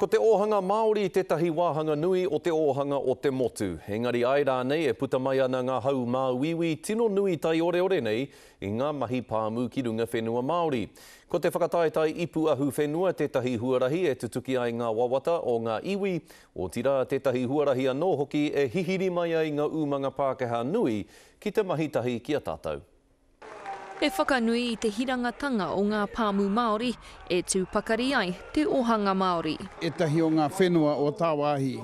Ko te ōhanga Māori tētahi wāhanga nui o te ōhanga o te motu. Engari āe rānei e puta mai ana ngā hau māuiui tino nui taioreore nei i ngā mahi pāmu ki runga whenua Māori. Ko te whakataetae ipu ahuwhenua tētahi huarahi e tutuki ai ngā wawata o ngā iwi, otirā tētahi huarahi anō hoki e hihiri mai ai ngā umanga Pākehā nui ki te mahi tahi ki a tātou. He whakanui i te hirangatanga o ngā pāmu Māori e tū pakari ai te ōhanga Māori. Ētahi o ngā whenua o tāwāhi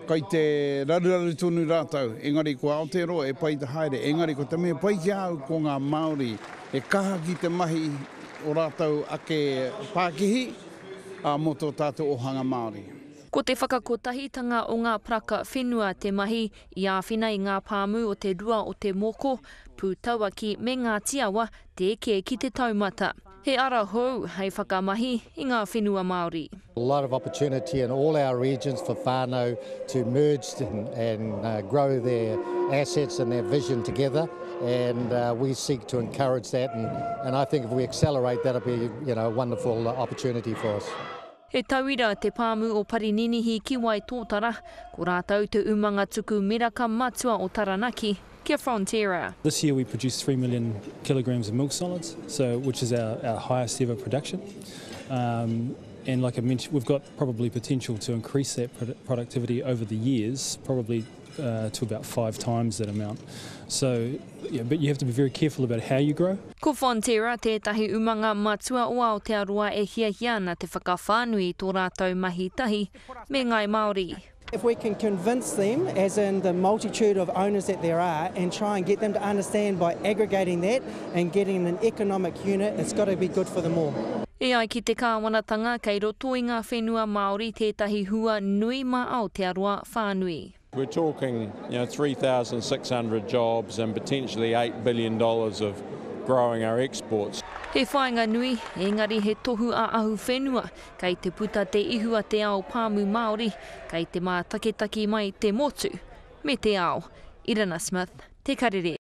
kai te raruraru tonu rātou, engari ko Aotearoa e pai te haere, engari ko te mea pai ki a au ko ngā Māori e kaha ki te mahi o rātou ake pākihi, ā, mō tō tātou ōhanga Māori. Ko te whakakotahitanga o ngā paraka whenua te mahi i āwhina i ngā pāmu o Te Rua o Te Moko, Pūtauaki me Ngāti Awa te eke ki te taumata. He ara hou hei whakamahi i ngā whenua Māori. A lot of opportunity in all our regions for whānau to merge and grow their assets and their vision together and we seek to encourage that and I think if we accelerate that'll be you know a wonderful opportunity for us. He tauira te pāmu o Parininihi ki Waitōtara, ko rātou te umanga tuku miraka matua o Taranaki ki a Fonterra. This year we produced 3 million kilograms of milk solids, so which is our, our highest ever production. Um, and like I mentioned, we've got probably potential to increase that productivity over the years, probably uh, to about five times that amount. So, yeah, but you have to be very careful about how you grow. Ko Fonterra tētahi umanga matua o Aotearoa e hiahia ana te whakawhānui i tō rātou mahi tahi me Ngāi Māori. If we can convince them, as in the multitude of owners that there are, and try and get them to understand by aggregating that and getting an economic unit, it's got to be good for them all. E ai ki te kāwanatanga, kei roto i ngā whenua Māori tētahi hua nui mā Aotearoa whānui. We're talking you know, 3,600 jobs and potentially $8 billion of growing our exports. He whāinga nui, engari he tohu ā-ahuwhenua, kei te puta te ihu a te ao pāmu Māori, kei te mātakitaki mai te motu me te ao. Irina Smith, Te Karere.